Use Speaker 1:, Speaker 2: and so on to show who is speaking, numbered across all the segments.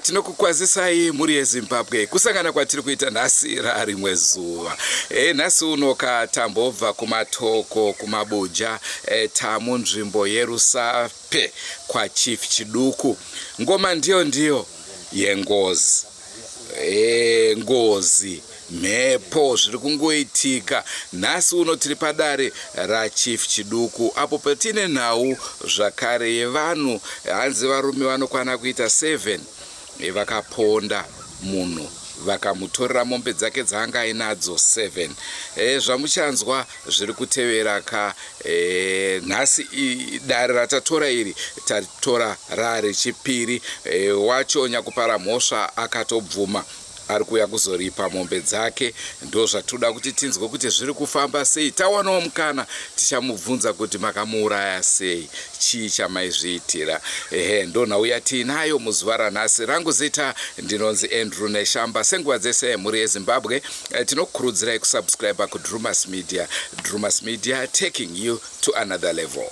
Speaker 1: Tinokukwazisai mhuri yeZimbabwe kusangana kwatiri kuita nhasi rarimwe zuva. E, nhasi uno ka tambobva kumatoko kumabuja e, tamunzvimbo yeRusape kwaChief Chiduku. Ngoma ndiyo ndiyo yengozi. E, ngozi mhepo zviri kungoitika nhasi uno tiri padare rachief Chiduku apo patine nhau zvakare yevanhu hanzi varume vanokwana kuita 7 vakaponda munhu vakamutorera mombe dzake dzaanga ainadzo 7. E, zvamuchanzwa zviri kutevera ka e, nhasi dare ratatora iri tatora rarechipiri e, wacho nyakupara mhosva akatobvuma ari kuuya kuzoripa mombe dzake. Ndozvatoda kuti tinzwe kuti zviri kufamba sei. Tawanawo mukana tichamubvunza kuti makamuuraya sei, chii chamaizviitira. Ehe, ndonhau yatiinayo muzuva ranhasi. Rangu zita ndinonzi Andrew Neshamba. Senguva dzese mhuri yeZimbabwe, tinokurudzirai kusubscribe kuDrumas Media. Drumas Media, taking you to another level.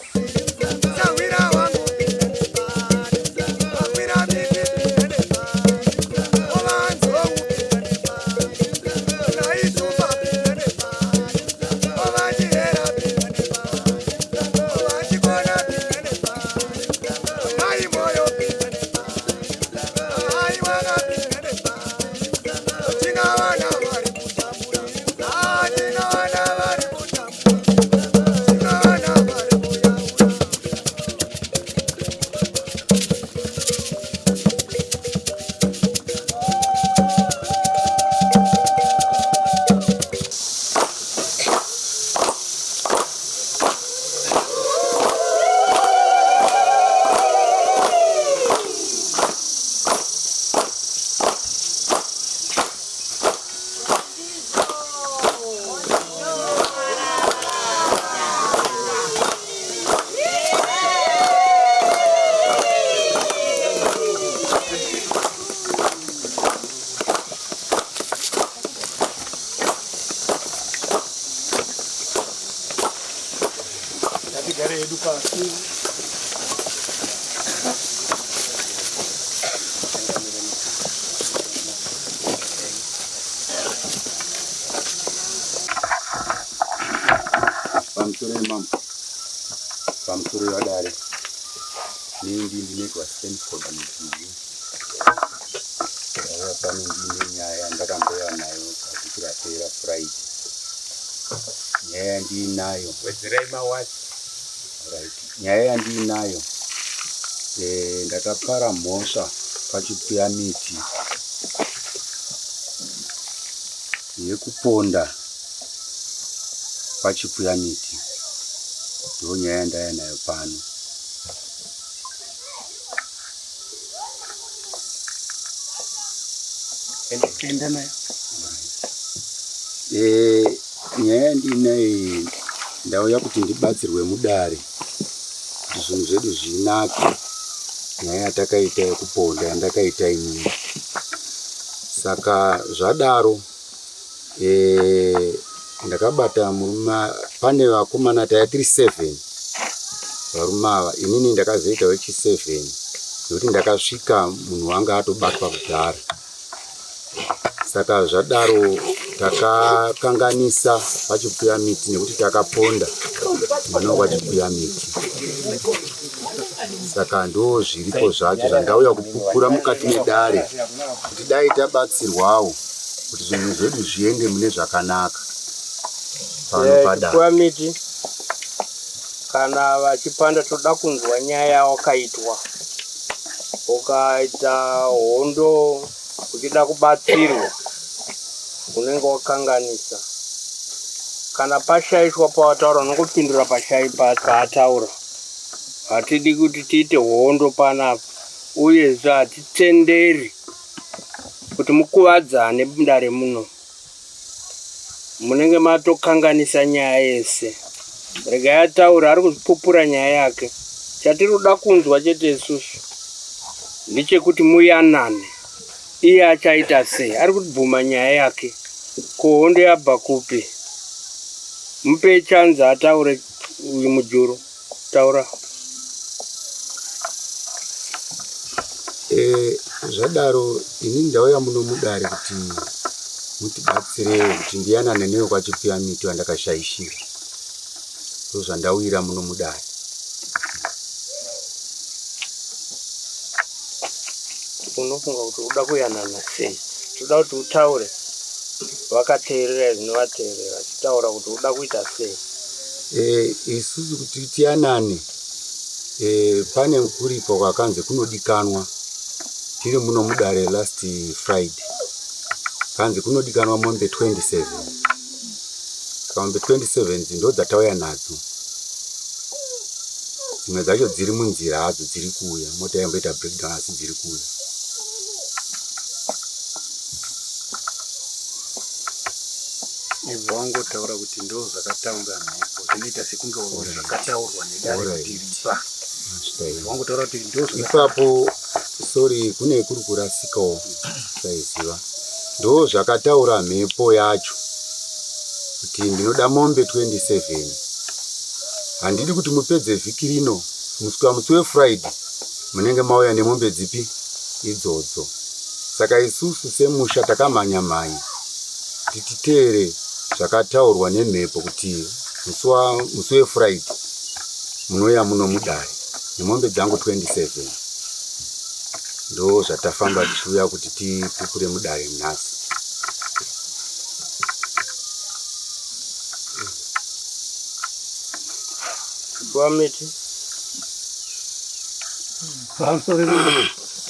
Speaker 2: Ngatigare hedu pasi.
Speaker 3: Pamusoro yemambo, pamusoro yadare, neni ndinoitwa Stanford Mujuru. Ndauya pano ndiine nyaya yandakambouya nayo pavhiki rapera Friday. Nyaya yandiinayo,
Speaker 2: Wedzerai mawati.
Speaker 3: right, nyaya yandiinayo eh, ndakapara mhosva pachipfuya miti yekuponda pachipfuya miti. Ndiyo nyaya yandauya nayo pano.
Speaker 2: Enda nayo.
Speaker 3: Eh, nyaya yandinayo iyi ndauya kuti ndibatsirwe mudare kuti zvinhu zvedu zvinake. Nyaya yatakaita yekuponda yandakaita inini. Saka zvadaro ndakabata murume, pane vakomana taiva tiri 7 varume ava, inini ndakazoita wechi 7 nekuti ndakasvika munhu wanga atobatwa kudhara. Saka zvadaro takakanganisa pachipfuya miti nekuti takaponda mwana wepachipfuya miti. Saka ndo zviripo zvacho zvandauya kupupura mukati medare kuti dai tabatsirwawo kuti zvinhu zvedu zviende mune zvakanaka pano padare.
Speaker 2: Chipfuya miti kana vachipanda toda kunzwa nyaya yawakaitwa. Ukaita hondo uchida kubatsirwa unenge wakanganisa. Kana pashaishwa pawataura unongopindura paataura. Hatidi kuti tiite hondo panapa, uyezve hatitenderi kuti mukuvadzane mudare muno. Munenge matokanganisa nyaya yese. Regai ataure, ari kuzvipupura nyaya yake. Chatiri kuda kunzwa chete isusu ndechekuti muyanane. Iye achaita sei? Ari kubvuma nyaya yake. Ko hondo yabva kupi? Mupei chanzi ataure uyu mujuru. Taura.
Speaker 3: Zvadaro ini ndauya muno mudare kuti mutibatsirewo kuti ndiyanane newe kwaChipfuya miti wandakashaishira. Ndozvandauyira muno mudare.
Speaker 2: Unofunga kuti uda kuyanana sei? Toda kuti utaure vakateerera zvinovateerera chitaura kuti uda kuita sei.
Speaker 3: E, isusu kuti tiyanane e, pane kuripo kwakanzi kunodikanwa tiri muno mudare last Friday kanzi kunodikanwa mombe 27 saka mombe 27 idzi ndo dzatauya nadzo dzimwe dzacho dziri munzira hadzo dziri kuuya mota yamboita breakdown asi dziri kuuya
Speaker 4: Ibva wangotaura kuti ndo zvakataura mhepo zvinoita sekunge zvakataurwa nedare kuti ripa wangotaura kuti ndo
Speaker 3: ipapo sorry kune kuri kurasikawo saiziva ndo zvakataura mhepo yacho kuti ndinoda mombe 27 handidi kuti mupedze vhiki rino muswika musi wefriday munenge mauya nemombe dzipi idzodzo saka isusu semusha takamhanya mhanya kuti titeere zvakataurwa nemhepo kuti musi wefriday munouya muno mudare nemombe dzangu 27 ndo zvatafamba tichiuya kuti tipupure mudare nhasi.
Speaker 2: Wamiti.
Speaker 5: Pamusoro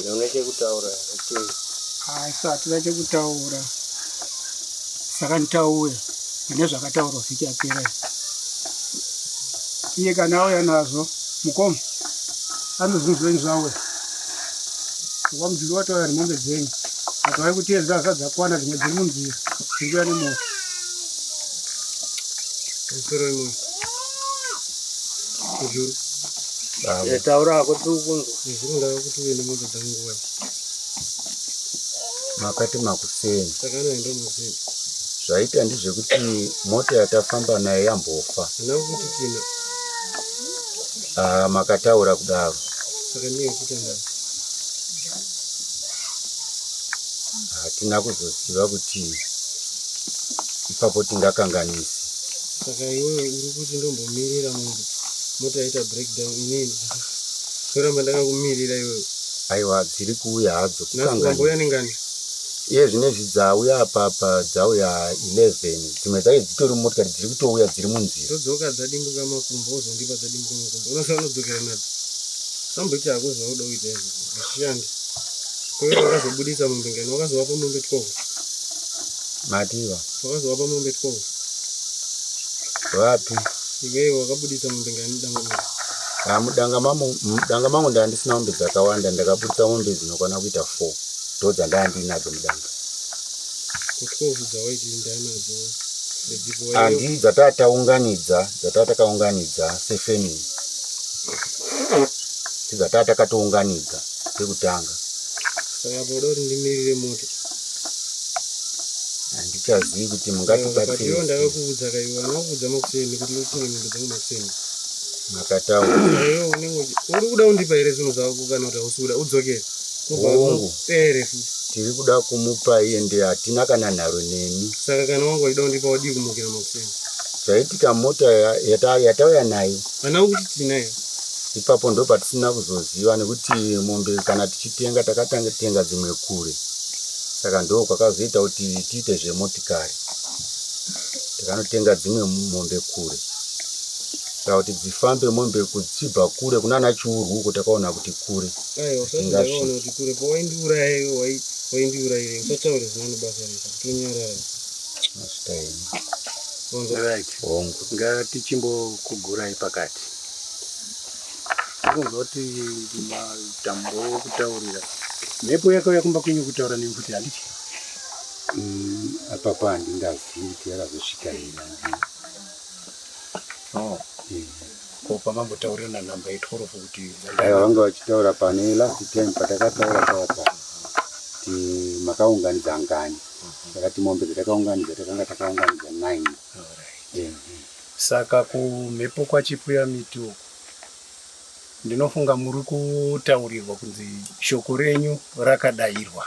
Speaker 2: Une chekutaura here?
Speaker 5: Isu hatina chekutaura saka nditauya pane zvakataurwa vhiki yapera iyi. Iye kana auya nazvo mukoma anozvinhu zvenyu zvauya wamudhuri watauya nemombe dzenyu atauya kuti iye dzaa dzakwana dzimwe dziri munzira dziri kuuya nemovha.
Speaker 4: Musoro wemunhu. Mujuru.
Speaker 2: Eh, taura hako tiri kukunzwa.
Speaker 4: Mujuru ndava kuti uye nemombe dzangu nguva.
Speaker 3: Makati makuseni.
Speaker 4: Saka anoenda makuseni.
Speaker 3: Zvaita ndezvekuti mota yatafamba nayo yambofa.
Speaker 4: Handina kuti tina.
Speaker 3: Ah, makataura kudaro.
Speaker 4: Saka ndiye kuita ndava.
Speaker 3: Hatina kuzoziva kuti ipapo tingakanganisi.
Speaker 4: Saka iwewe uri kuti ndombomirira mombe mota yaita breakdown inini ndoramba ndakakumirira iwewe.
Speaker 3: Aiwa dziri kuuya hadzo
Speaker 4: Nhasi wambouya nengani?
Speaker 3: Iye zvinezvi dzauya apapa dzauya 11 dzimwe dzacho dzitori mumotikari dziri kutouya dziri munzira.
Speaker 4: Dzodzoka dzadimbuka makumbo wozondipa dzadimbuka makumbo unosa unodzokera nadzo. Usamboita hako zvaunoda kuita izvo hazvishandi. Ko iwe wakazobudisa mombe ngani wakazovapa mombe 12.
Speaker 3: Mativa.
Speaker 4: Wakazovapa mombe 12.
Speaker 3: Vapi?
Speaker 4: Iwewe wakabudisa mombe ngani mudanga mako?
Speaker 3: Ah, mudanga mangu mudanga mangu ndanga ndisina mombe dzakawanda ndakabudisa mombe dzinokwana kuita 4 ndo dzandanga ndinadzo mudanga.
Speaker 4: Ko 12 dzawaiti ndanadzo ndedzipo
Speaker 3: waive Handi dzatataunganidza dzatakaunganidza sefamily ndidzatakatounganidza pekutanga.
Speaker 4: Saka apa uda kuti ndimirire mota?
Speaker 3: Handichazivi kuti mungatibatsire.
Speaker 4: Iwe ndakakuudza ka iwe ndakakuudza makuseni kuti ndotenge mombe dzangu makuseni.
Speaker 3: Makataura.
Speaker 4: Saka iwe unenge uri kuda kundipa here zvinhu zvako kana kuti hausi kuda udzokere.
Speaker 3: Hongu.
Speaker 4: Pere futi.
Speaker 3: Tiri kuda kumupa ende hatina kana nharo nemi.
Speaker 4: Saka kana wanga uchida kundipa wadii kumukira makuseni?
Speaker 3: Zvaitika mota yatauya nayo.
Speaker 4: Hana kuti tinayo.
Speaker 3: Ipapo ndopatisina kuzoziva nekuti mombe kana tichitenga takatenga dzimwe kure saka ndo kwakazoita kuti tiite zvemotikari takanotenga dzimwe mombe kure saka kuti dzifambe mombe kudzibva kure kunana chiurwu uko takaona kuti kure
Speaker 4: Aiwa usati ndakaona kuti kure pawaindiuraya iwe waindiurayirei usataure zvisina nebasa rese tonyarara
Speaker 3: Masvika henyu.
Speaker 6: Right.
Speaker 3: Hongu.
Speaker 6: Ngatichimbokugurai pakati. Ndikunzwa kuti matambo kutaurira. Mhepo yakauya kumba kwenyu kutaura nemi futi handiti?
Speaker 3: Apapo handingazivi kuti yakazosvika here.
Speaker 6: Oh. Ko pamambotaurirana nhamba ye12 kuti
Speaker 3: Aiwa vanga vachitaura pane last time patakataura paya pa kuti makaunganidza ngani. Takati mombe dzatakaunganidza takanga takaunganidza 9.
Speaker 6: Alright. Saka kumhepo kwaChipfuya miti uku. Ndinofunga muri kutaurirwa kunzi shoko renyu rakadairwa.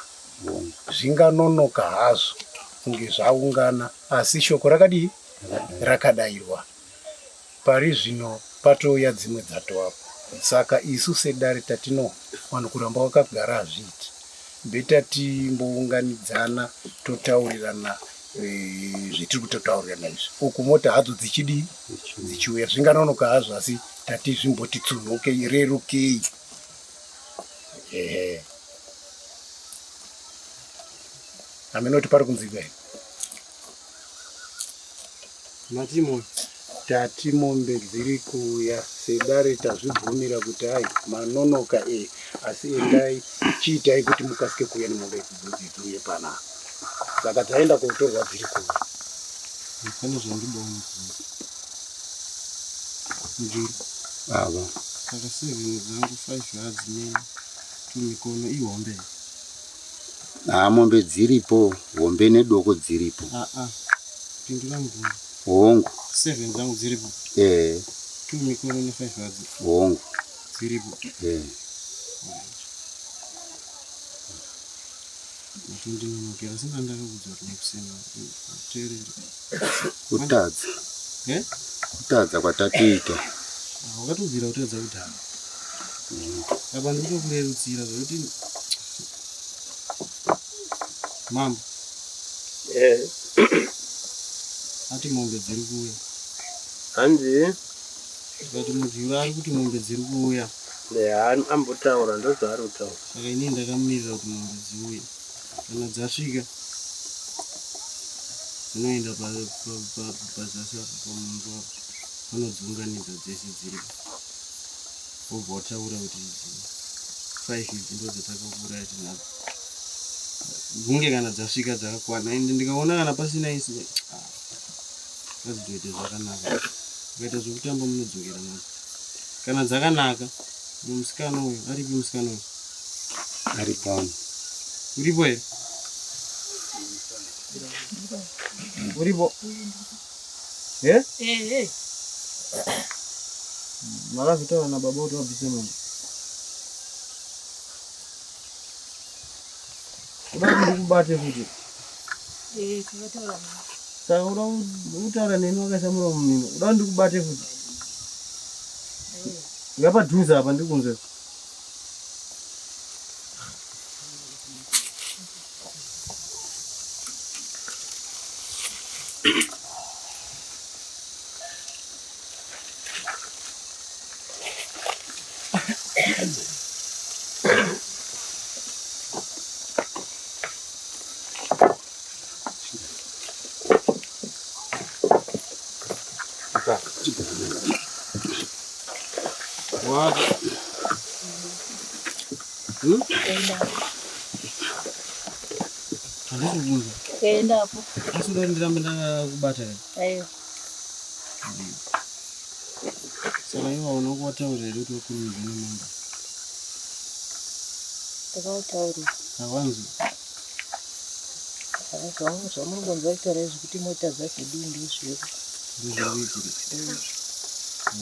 Speaker 6: Zvinganonoka hazvo kunge zvaungana asi shoko rakadii? Rakadairwa. Pari zvino patouya dzimwe dzatovapo. Saka isu sedare tati no, vanhu kuramba wakagara hazviiti. Better timbounganidzana totaurirana zvetiri kutotaurirana izvi. Uku mota hadzo dzichidii? Dzichiuya. Zvinganonoka hazvo asi tati zvimboti tsunhukei, rerukei. Ehe. Hameno kuti pari kunzwikwa here?
Speaker 4: Mati mombe.
Speaker 6: Tati mombe dziri kuuya sedare tazvibvumira kuti hai manonoka e asi endai chiitai kuti mukasike kuuya nemombe idzi dziuye panapa. Saka dzaenda kotorwa dziri kuuya.
Speaker 4: Pane zvandidawo mubvunzo. Mujuru.
Speaker 3: Baba.
Speaker 4: Saka seven dzangu five hadzi ne two mikono ihombe here?
Speaker 3: Haa mombe dziripo hombe nedoko dziripo.
Speaker 4: Aa pindura mubvunzo.
Speaker 3: Hongu.
Speaker 4: Seven dzangu dziripo.
Speaker 3: Ehe.
Speaker 4: Two mikono ne five hadzi.
Speaker 3: Hongu.
Speaker 4: Dziripo.
Speaker 3: Ehe.
Speaker 4: Matondinonokera asi ndandakakuudza kuti nekuseni teereri.
Speaker 3: Kutadza.
Speaker 4: Eh?
Speaker 3: Kutadza kwatatoita.
Speaker 4: Ah, wakatobvira kutadza kudhara. Apa ndiri kutokurerutsira zvekuti mambo
Speaker 2: Eh,
Speaker 4: ati mombe dziri kuuya.
Speaker 2: Hanzi
Speaker 4: Tikati mudzura ari kuti mombe dziri kuuya.
Speaker 2: Eh, ambotaura ndozvaari kutaura.
Speaker 4: Saka inini ndakamirira kuti mombe dziuye. Kana dzasvika dzinoenda pazasi apa pamumba apa vanodziunganidza dzese dziripo. Wobva wataura kuti idzi five idzi ndodzatakakuuraya tinadzo. Hunge kana dzasvika dzakakwana ende ndikaona kana pasina isi ah, ngadzitoite zvakanaka. Ukaita zvekutamba munodzokera nadzo. Kana dzakanaka musikana uyu aripi musikana uyu?
Speaker 3: Ari pano.
Speaker 4: Uripo here? Uripo? Eh?
Speaker 7: Eh.
Speaker 4: Makazotaura nababa kuti vabvise mombe. Uda kuti ndikubate futi.
Speaker 7: Eh, takataura naye.
Speaker 4: Saka uda kutaura neni wakaisa muromo mumhino. Uda kuti ndikubate futi. Uya padhuze apa ndikunzwe. Wapi? Hmm? Handisi kukunzwa.
Speaker 7: Endapo.
Speaker 4: Asi uda kuti ndirambe ndakakubata here?
Speaker 7: Aiwa.
Speaker 4: Saka iwe hauna kuwataurira here kuti wakurumidza nemombe?
Speaker 7: Ndakawataurira.
Speaker 4: Hawanzwi?
Speaker 7: Zvamunongonzwa kutaura izvi kuti mota dzazodii ndozviri.
Speaker 4: Ndozviri kuitika.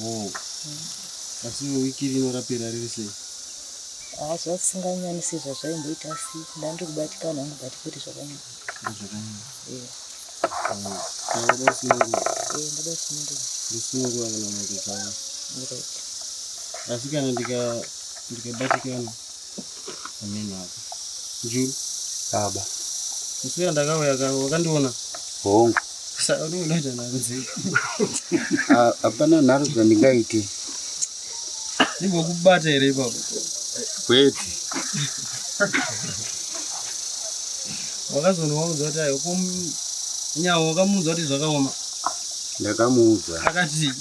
Speaker 4: Wo. Asi iwe wiki rino rapera riri sei?
Speaker 7: Haa zvasinganyani sezvazvaimboita asi ndandiri kubatikana hangu but kwete zvakanyanya.
Speaker 4: Ndozvakanyanya.
Speaker 7: Eh.
Speaker 4: Saka wada kusunungurwa?
Speaker 7: Eh, ndoda kusunungurwa.
Speaker 4: Ndosunungura kana mombe dzavo.
Speaker 7: Right.
Speaker 4: Asi kana ndikabatikana ameno ako. Njuru.
Speaker 3: Baba.
Speaker 4: Musi uya ndakauya ka wakandiona?
Speaker 3: Hongu.
Speaker 4: Saka unongoda kuita nharo dzei?
Speaker 3: Hapana nharo dzandingaite.
Speaker 4: Ndimbokubata here ipapo?
Speaker 3: Kwete.
Speaker 4: Wakazonovaudza kuti ayo ko nyawo wakamuudza kuti zvakaoma?
Speaker 3: Ndakamuudza.
Speaker 4: Akati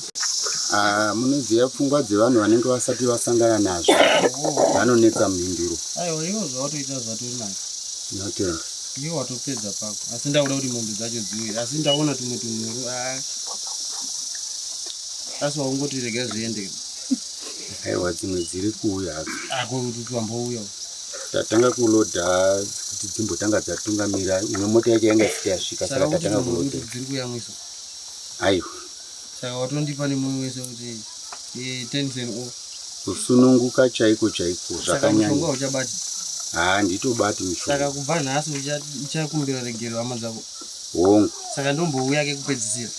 Speaker 3: Ah, munoziva pfungwa dzevanhu vanenge vasati vasangana nazvo vanonetsa mhinduro.
Speaker 4: Aiwa iwo zvawatoita zvatori nani.
Speaker 3: Ndinotenda.
Speaker 4: Iwe watopedza pako asi ndakuda kuti mombe dzacho dziuye asi ndaona tumwe tumhuru ah. Asi waungoti rega zviende.
Speaker 3: Aiwa dzimwe dziri kuuya hadzo.
Speaker 4: Ako kuti twambouya.
Speaker 3: Tatanga kulodha kuti dzimbotanga dzatungamira imwe mota yacho yanga isati yasvika saka tatanga kulodha.
Speaker 4: Dziri kuyamwiswa.
Speaker 3: Aiwa.
Speaker 4: Saka watondipa nemwoyo wese kuti eh, tension off.
Speaker 3: Kusununguka chaiko chaiko
Speaker 4: zvakanyanya. Uchabati?
Speaker 3: Haa nditobati mishonga.
Speaker 4: Saka kubva nhasi uchakumbira regero hama dzako?
Speaker 3: Hongu.
Speaker 4: Saka ndombouya kekupedzisira?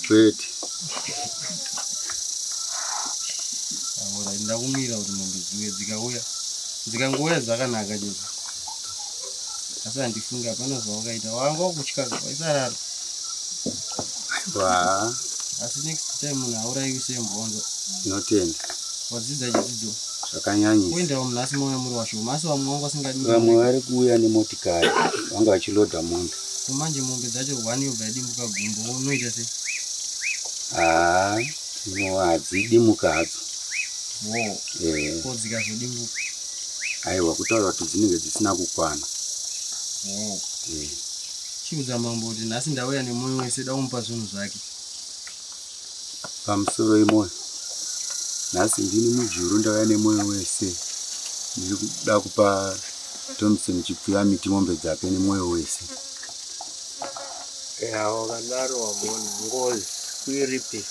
Speaker 3: Kwete.
Speaker 4: Alright, ndakumira kuti mombe dziuye dzikauya dzikangouya dzakanaka chete. Asi handifungi hapana zvawakaita. Wanga wakutya waisarara.
Speaker 3: Aiwa.
Speaker 4: Asi next time munhu hauraiwi sembwa wanzwa.
Speaker 3: Tinotenda.
Speaker 4: Wadzidza chidzidzo.
Speaker 3: Zvakanyanyisa.
Speaker 4: Kuendawo munhu asi mauya muri washoma asi vamwe vanga vasingadi.
Speaker 3: Vamwe vari kuuya nemotikari vanga vachilodha mombe.
Speaker 4: Kumanje mombe dzacho one yobva yadimbuka gumbo unoita sei?
Speaker 3: Haa, no hadzidimuka hadzo.
Speaker 4: Wo.
Speaker 3: Eh.
Speaker 4: Ko dzikazodimbuka?
Speaker 3: Aiwa kutaura kuti dzinenge dzisina kukwana.
Speaker 4: Wo.
Speaker 3: Eh.
Speaker 4: Chiudza mambo kuti nhasi ndauya nemwoyo wese da kumupa zvinhu zvake.
Speaker 3: Pamusoro imoyo. Nhasi ndini mujuru ndauya nemwoyo wese. Ndiri kuda kupa Thompson Chipfuyamiti mombe dzake nemwoyo wese.
Speaker 2: Ya wakadaro wagona ngozi kuiripira.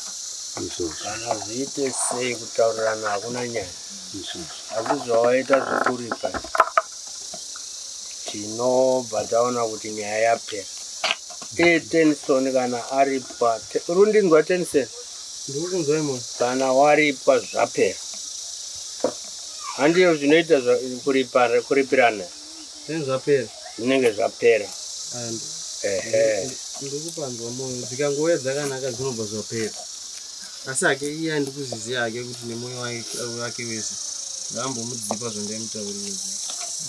Speaker 3: Izvozvo.
Speaker 2: Kana zviite sei kutaurirana hakuna nyaya.
Speaker 3: Izvozvo.
Speaker 2: Asi zvawaita zvekuripa tinobva taona kuti nyaya yapera. E Tenson kana aripwa, uri kundinzwa Tenson?
Speaker 4: Ndiri kunzwa imoyo.
Speaker 2: Kana waripwa zvapera. Handiyo zvinoita kuripa kuripirana.
Speaker 4: Zvinenge zvapera.
Speaker 2: Zvinenge zvapera.
Speaker 4: And
Speaker 2: Ehe.
Speaker 4: Ndikupanzwa moyo dzikangouya dzakanaka dzinobva zvapera. Asi hake iye andikuziziva hake kuti nemwoyo wake wese ndaambomudzipa zvandaimutaurira.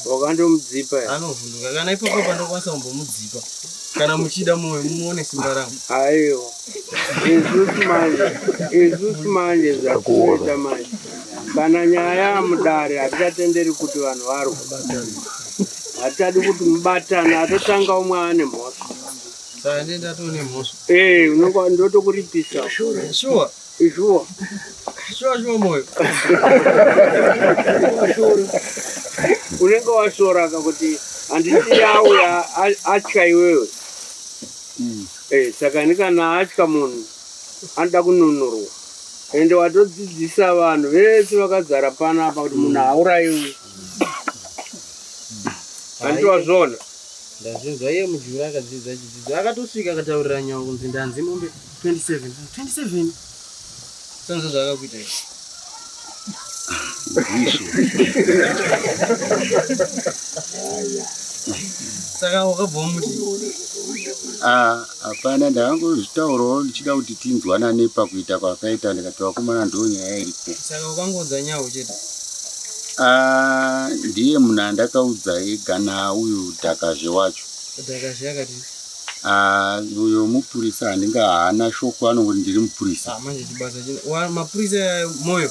Speaker 2: Wakandomudzipa here?
Speaker 4: Anovhunduka kana ipapo pandokwanisa kumbomudzipa. Kana muchida moyo mumuone simba rangu.
Speaker 2: Aiwa. Isusu manje, isusu manje zvatinoita manje. Kana nyaya mudare hatichatenderi kuti vanhu varwe. Hatichadi kuti mubatane, atotanga umwe ane mhosva.
Speaker 4: Saka ndiye ndatone mhosva.
Speaker 2: Eh, unonga ndotokuripisa.
Speaker 4: Sure.
Speaker 2: Sure.
Speaker 4: Sure sure moyo.
Speaker 2: Unenge washora ka kuti handiti yauya atya iwewe. Eh, saka ini kana atya munhu anoda kununurwa. Ende watodzidzisa vanhu vese vakazara panapa kuti munhu hauraiwi. Handiti wazviona?
Speaker 4: Ndazvinzwa iye mujura akadzidza chidzidzo akatosvika akataurira nyawo kunzi ndanzi mombe 27 27 sanzo zvaakakuita izvi.
Speaker 3: Ndizvo.
Speaker 4: Saka wakabva wamuti
Speaker 3: Ah, hapana ndakangozvitaurawo ndichida kuti tinzwanane pakuita kwakaita ndikati vakomana ndo nyaya iripo.
Speaker 4: Saka wakangoudza nyawo chete.
Speaker 3: Ah, ndiye munhu andakaudza ega nauyu Dhakazhe wacho.
Speaker 4: Dhakazhe akati
Speaker 3: Ah, uyo mupurisa handinga haana shoko anongoti ndiri mupurisa.
Speaker 4: Ah, manje chibasa chino wa mapurisa iwayo moyo.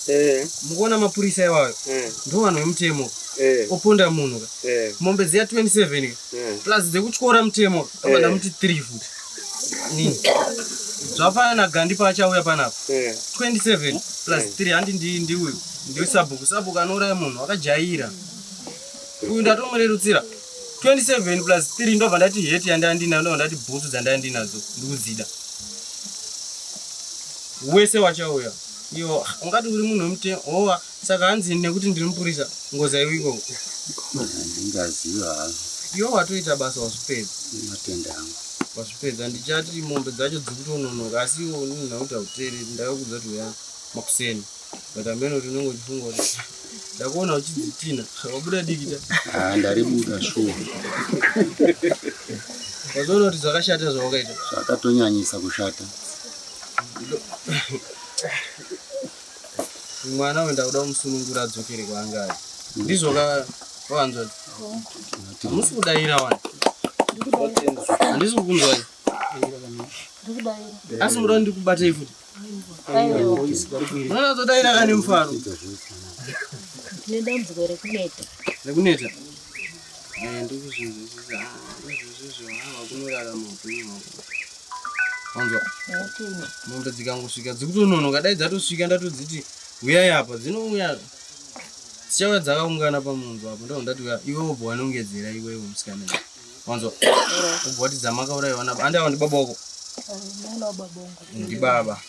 Speaker 2: Eh.
Speaker 4: Mukuona mapurisa iwayo.
Speaker 2: Eh.
Speaker 4: Ndo vanhu vemutemo.
Speaker 2: Eh.
Speaker 4: Oponda munhu ka.
Speaker 2: Eh.
Speaker 4: Mombe dziya 27 ka.
Speaker 2: Eh.
Speaker 4: Plus dzekutyora mutemo ka.
Speaker 2: Eh.
Speaker 4: Ndamuti 3 futi. Nini? Zvafanana naGandhi paachauya panapa.
Speaker 2: Eh.
Speaker 4: 27 plus 3 handi ndi ndi uyu. Ndi sabhuku. Sabhuku anouraya munhu akajaira. Uyu ndatomurerutsira. 27 plus 3 ndobva ndati heti yandandinayo ndobva ndati bhutsu dzandandinadzo ndikudzida. Wese wachauya. Iyo ungati uri munhu wemutemo. Howa saka hanzi nekuti ndiri mupurisa ngozi haiuyi ikoko.
Speaker 3: Handingaziva hazvo.
Speaker 4: Iwe watoita basa wazvipedza.
Speaker 3: Ndinotenda hangu.
Speaker 4: Wazvipedza ndichati mombe dzacho dziri kutononoka asi iwe unini kuti hauteereri ndakakuudza kuti uya makuseni. But hameno kuti unenge uchifunga kuti ndakuona uchidzitina wabuda dikita.
Speaker 3: Ah, ndaribuda shuwa.
Speaker 4: Wazoona kuti zvakashata zvawakaita.
Speaker 3: Zvakatonyanyisa kushata.
Speaker 4: Mwana uyu ndakuda kumusunungura adzokere kwaanga ari. Ndizvo ka wakanzwa? Hamusi kudaira wani. Handisi kukunzwai. Asi muda ndikubatei futi. Munonatsodaira kani mufaro.
Speaker 7: Ndine dambudziko rekuneta.
Speaker 4: Rekuneta? Eh, ndikuzvinzwisisa. Ah, izvozvo hawa kunorarama upenyu hwako. Wanzwa? Mombe dzikangosvika dzikutononoka dai dzatosvika ndatodziti huyai apa dzinouya dzichauya dzakaungana pamunzwa apo ndobva ndati uya iwe wobva wanongedzera iwewe musikana wanzwa wobva wati dzamakauraiwa naba andi ava ndibaba wako ndibaba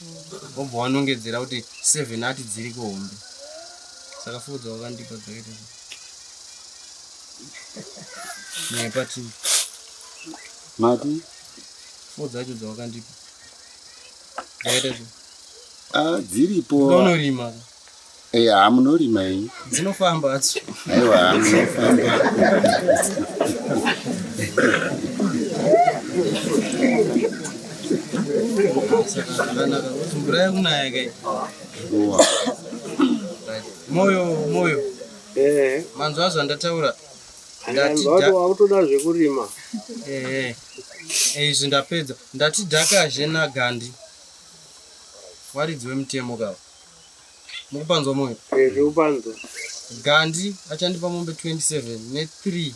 Speaker 4: wobva wanongedzera kuti 7 ati dziriko hombe. Saka fo dzawakandipa dzakaita sei? Nyepa tii.
Speaker 3: Mati?
Speaker 4: Fo dzacho dzawakandipa. Dzakaita sei?
Speaker 3: Ah, dziripo.
Speaker 4: Unorima.
Speaker 3: Eh, ha munorima henyu.
Speaker 4: Dzinofamba hadzo.
Speaker 3: Aiwa, ha munofamba.
Speaker 4: Saka zvakanaka kuti mvura yakunaya kai.
Speaker 3: Shuwa.
Speaker 4: Right. Moyo, moyo.
Speaker 2: Eh.
Speaker 4: Manzwa zvandataura. Ndati
Speaker 2: Ndati wakutoda zvekurima.
Speaker 4: Eh. Eh, izvi ndapedza. Ndati dhakazhe naGandhi. Waridzi wemutemo kawa. Mukupanzwa moyo?
Speaker 2: Eh, zvekupanzwa.
Speaker 4: Gandhi achandipa mombe 27 ne3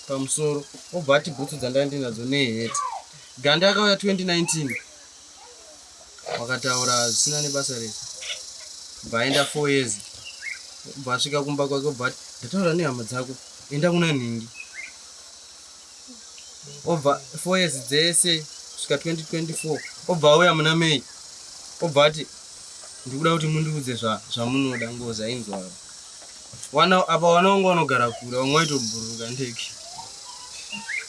Speaker 4: pamusoro obva ati bhutsu dzandanga ndinadzo neheti. Gandhi akauya 2019 wakataura zvisina nebasa rese. Bva aenda 4 years. Obva asvika kumba kwake obva ati ndataura nehama dzako enda kuna nhingi. Obva 4 years dzese kusvika 2024 obva auya muna May obva ati ndikuda kuti mundiudze zvamunoda ngozi ainzwaro. Wana apa wana wangu wanogara kure vamwe waitobhururuka ndege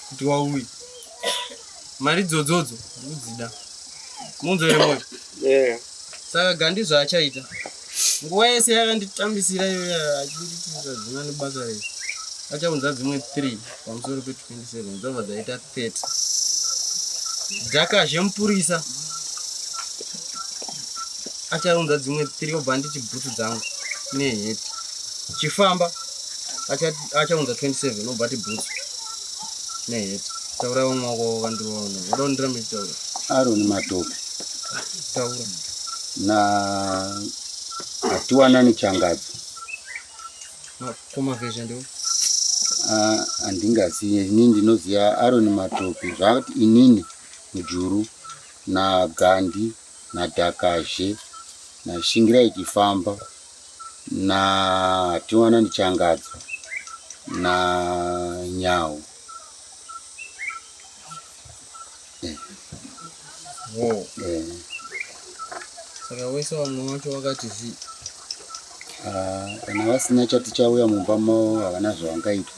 Speaker 4: kuti wauye. Mari dzodzodzo ndikudzida. Munzwa here moyo?
Speaker 2: Yeah.
Speaker 4: Saka Gandhi zvaachaita nguva yese yakanditambisira iyoyo achinditisa zvina nebasa rese achaunza dzimwe 3 pamusoro pe 27 dzobva dzaita 30 dhakazhe mupurisa achaunza dzimwe 3 obva anditi bhutsu dzangu neheti chifamba achaunza 27 obva ati bhutsu neheti taura vamwe wako wakandiroona uda kundiramba chitaura
Speaker 3: Aaron Matope
Speaker 4: taura
Speaker 3: na Hatiwanani Changadzo.
Speaker 4: Koma version ndiwo.
Speaker 3: Ah, handingaziye inini ndinoziva Aaron Matope zvakati inini Mujuru naGandhi naDhakazhe naShingirai Chifamba naHatiwanani Changadzo naNyawu.
Speaker 4: Wow.
Speaker 3: Eh.
Speaker 4: Saka wese vamwe wacho wakati zi.
Speaker 3: Ah, kana vasina chati chauya mumba mavo havana zvavangaitwa.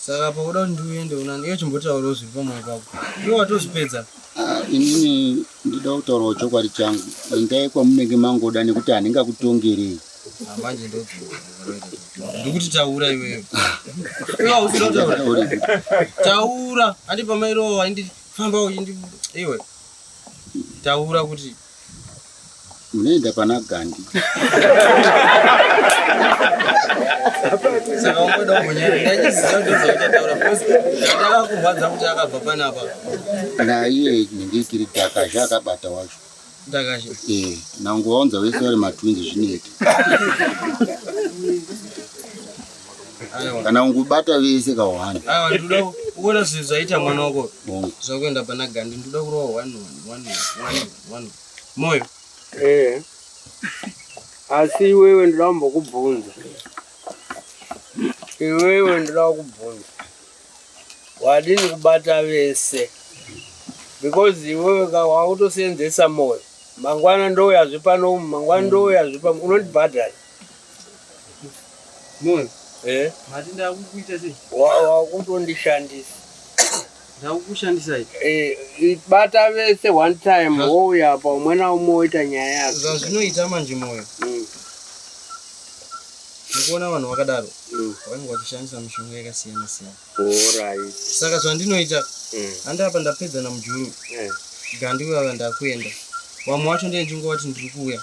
Speaker 4: Saka pakuda kuti ndiuende unani iwe chimbotaurawo zviri pamwoyo pako. Iwe watozvipedza.
Speaker 3: Ah, inini ndida kutaurawo chokwadi changu. Endai kwamunenge mangoda nekuti handingakutongerei.
Speaker 4: Ah, manje ndikuti taura iwewe. Iwe hausi kutaura. Taura, handi pamairowa indi famba uchindi iwe. Taura kuti
Speaker 3: Munoenda pana Gandhi.
Speaker 4: Saka ungoda kumbonyara ndachiziva kuti zvauchataura because ndakakurwadza kuti akabva panapa.
Speaker 3: Naiye ndikiri Dakazha akabata wacho.
Speaker 4: Dakazha.
Speaker 3: Eh, nangowaunza vese vari matwins zvinoita.
Speaker 4: Aiwa.
Speaker 3: Kana ungobata vese kawani.
Speaker 4: Aiwa ndoda kuona zvinhu zvaita mwana wako.
Speaker 3: Bongo.
Speaker 4: Zvakuenda pana Gandhi ndoda kurova 1 1 1 1 Moyo.
Speaker 2: Eh. Asi iwewe ndoda kumbokubvunza. Iwewe ndoda kukubvunza. Wadini kubata vese? Because iwewe ka wakutoseenzesa moyo. Mangwana ndouyazve pano umu, mangwana ndouyazve pano unondibhadhara.
Speaker 4: Moyo.
Speaker 2: Eh?
Speaker 4: Mati ndakukuita sei?
Speaker 2: Wakutondishandisa.
Speaker 4: Ndakukushandisai.
Speaker 2: Eh, bata vese one time wouya apa umwe naumwe woita nyaya yake.
Speaker 4: Zvazvinoita manje moyo. Mukuona vanhu vakadaro vanenge vachishandisa mishonga yakasiyana siyana.
Speaker 2: Alright.
Speaker 4: Saka zvandinoita handi apa ndapedza namujuru. Gandi uya ndakuenda. Vamwe wacho ndiye ndingovati ndiri kuuya.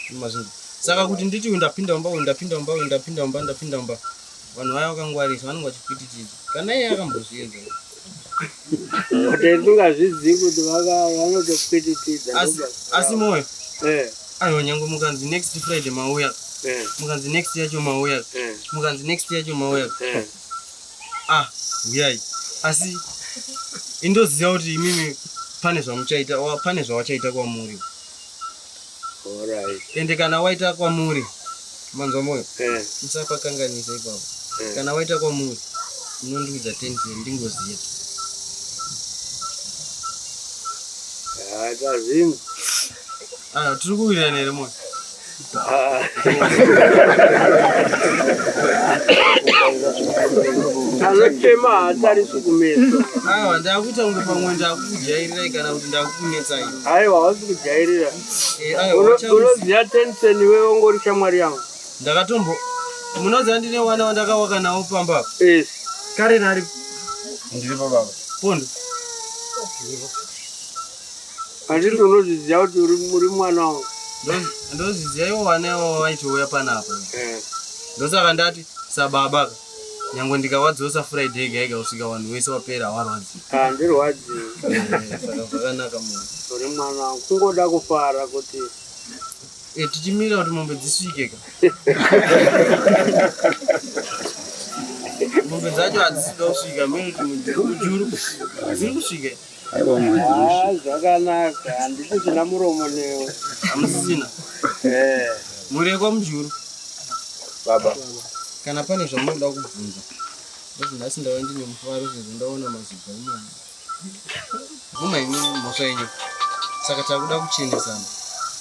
Speaker 4: Mazvinzi. Saka kuti nditi uyu ndapinda mumba uyu ndapinda mumba uyu ndapinda mumba ndapinda mumba. Vanhu vaya vakangwarisa vanenge vachipwititidza. Kana iye akambozviedza.
Speaker 2: Kuti tingazvizivi kuti vanotopwititidza.
Speaker 4: Asi moyo.
Speaker 2: Eh.
Speaker 4: Aiwa nyangwe mukanzi next Friday mauya. Mukanzi next yacho mauya. Mukanzi next yacho mauya. Ah, uyai. Asi indoziva kuti imimi pane zvamuchaita, pane zvawachaita kwamuri.
Speaker 2: Alright.
Speaker 4: Ende kana waita kwamuri, manzwa moyo, musapakanganisa ipapo. Kana waita kwamuri, unondiudza 10 cent ndingoziva.
Speaker 2: Ah, tazvinzwa.
Speaker 4: Ah, tiri kuwirirana here moyo?
Speaker 2: Anochema haatariswi kumeso.
Speaker 4: Aiwa, ndakuita kunge pamwe ndakujairirai kana kuti ndakukunetsai.
Speaker 2: Aiwa, hausi kujairira.
Speaker 4: Eh, aiwa,
Speaker 2: Unoziva Tensen, iwewe ungori shamwari yangu.
Speaker 4: Ndakatombo munoziva ndine wana wandakawaka nawo pamba apa.
Speaker 2: Yes.
Speaker 4: Kare nari
Speaker 8: Ndiripo baba.
Speaker 4: Pondo.
Speaker 2: Handiti unozviziva kuti uri mwana wangu.
Speaker 4: Ndozviziva iwo wana iwo vaitouya panapa.
Speaker 2: Eh.
Speaker 4: Ndosaka ndati sababa ka. Nyangwe ndikawadzosa Friday yega yega kusvika vanhu vese wapera hawarwadziwi.
Speaker 2: Handirwadziwi.
Speaker 4: Eh, saka zvakanaka munhu.
Speaker 2: Uri mwana wangu. Kungoda kufara kuti
Speaker 4: Eh, tichimirira kuti mombe dzisvike ka. Mombe dzacho hadzisi kuda kusvika, mene kuti mujuru dziri kusvika.
Speaker 3: Aiwa, mombe dziri kusvika.
Speaker 2: Ah, zvakanaka, handisisina muromo newe.
Speaker 4: Hamusisina.
Speaker 2: Eh.
Speaker 4: Murekwa mujuru.
Speaker 8: Baba.
Speaker 4: Kana pane zvamunoda kubvunza. Ndoti nhasi ndava ndine mufaro sezvo ndaona mazibva imana. Bvuma imi mhosva yenyu. Saka takuda kuchenesana.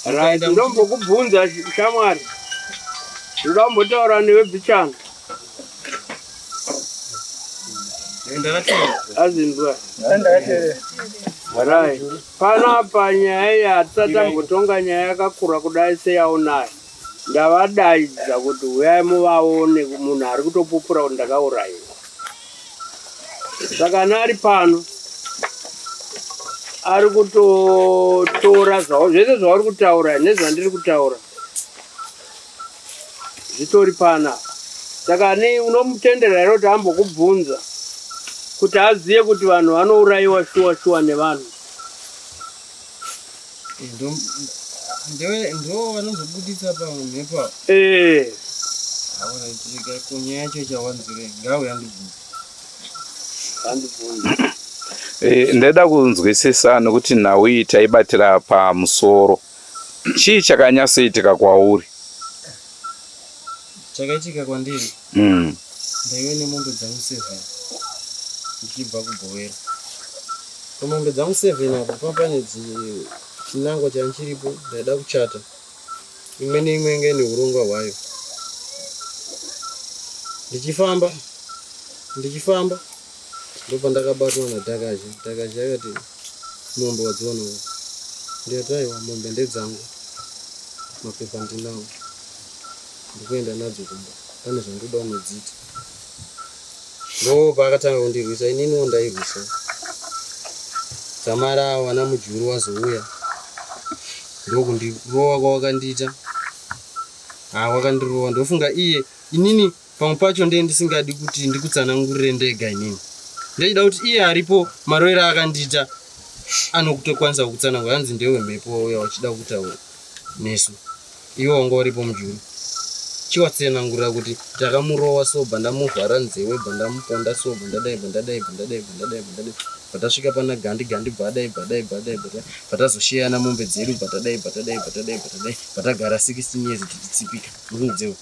Speaker 2: Right, ndombokubvunza shamwari. Ndoda kumbotaura newe bichana.
Speaker 4: Ndakateerera.
Speaker 2: Azinzwa. Right. Panapa nyaya iyi hatisati tambotonga nyaya yakakura kudai seyaunayo. Ndavadaidza kuti huyai muvaone munhu ari kutopupura kuti ndakaurayiwa. Saka ana ari pano ari kutotora zvavo zvese zvauri kutaura nezvandiri kutaura zvitori panapa. Saka ani unomutendera here kuti ambokubvunza kuti azive kuti vanhu vanourayiwa shuwa shuwa nevanhu?
Speaker 4: Ndo vanozobuditsa pamhepo apa.
Speaker 2: Eh.
Speaker 4: Aona kunyaya yacho ichawanzirei ngauya andibvunze.
Speaker 2: Andibvunze.
Speaker 1: Ndaida kunzwisisa nokuti nhau iyi taibatira pamusoro. Chii chakanyatsoitika kwauri?
Speaker 4: Chakaitika kwandiri, ndaive nemombe dzangu 7 ndichibva kuBhowera. Pamombe dzangu 7 apa papane chinangwa chanchiripo, ndaida kuchata. Imwe neimwe inge ine urongwa hwayo. Ndichifamba, ndichifamba, ndopandakabatwa naDhakazhi. Dhakazhi akati mombe wadziona uko. Ndikati aiwa, mombe ndedzangu, mapepa ndinawo. Ndikuenda nadzo kumba, pane zvandoda kunodziita. Ndo paakatanga kundirwisa, ininiwo ndairwisa. Dzamara wana mujuru wazouya ndokundirova kwawakandiita. Ha, wakandirova, ndofunga iye inini pamwe pacho ndiye ndisingadi kuti ndikutsanangurire ndega inini. Ndechida kuti iye aripo marovero akandiita anokutokwanisa kukutsanangura, hanzi ndewe mhepo wauya wachida kutaura nesu. Iwe wanga uripo mujuru. Chiwatsanangurira kuti ndakamurova so, bva ndamuvhara nzewe, bva ndamuponda so, bva ndadai, bva ndadai, bva ndadai, bva ndadai, bva ndadai. Bva tasvika pana Gandi, Gandi bva adai, bva adai, bva adai, bva adai. Bva tazosheyana mombe dzedu, bva tadai, bva tadai, bva tadai, bva tadai. Bva tagara 16 years tichitsipika. Murunzewe.